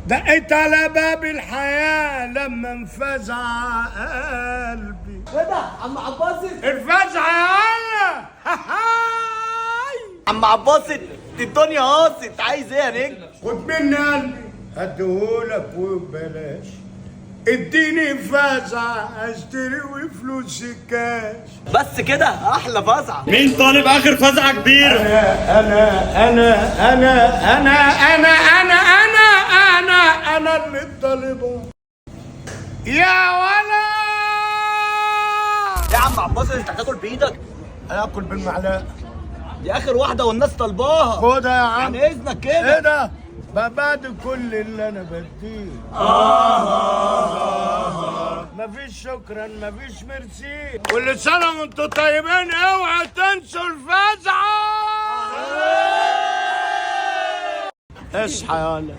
دقيت على باب الحياة لما انفزع قلبي. ايه ده عم عباسط؟ الفزع يا هلا. عم عباسط، دي الدنيا قاصت، عايز ايه يا نجم؟ خد مني قلبي هديهولك وببلاش، اديني فزعة اشتري وفلوسي كاش. بس كده احلى فزعه. مين طالب اخر فزعه كبيرة؟ انا انا انا انا انا انا انا انا انا اللي طالبه يا ولا. يا عم عباسط انت هتاكل بايدك؟ انا اكل بالمعلقه. دي اخر واحدة والناس طالباها. خدها يا عم. عن اذنك كده. ايه ده؟ ما بعد كل اللي انا بديه مفيش شكرا، مفيش ميرسي. كل سنة وانتم طيبين، اوعى تنسوا الفزعه. اصحى يا ولا.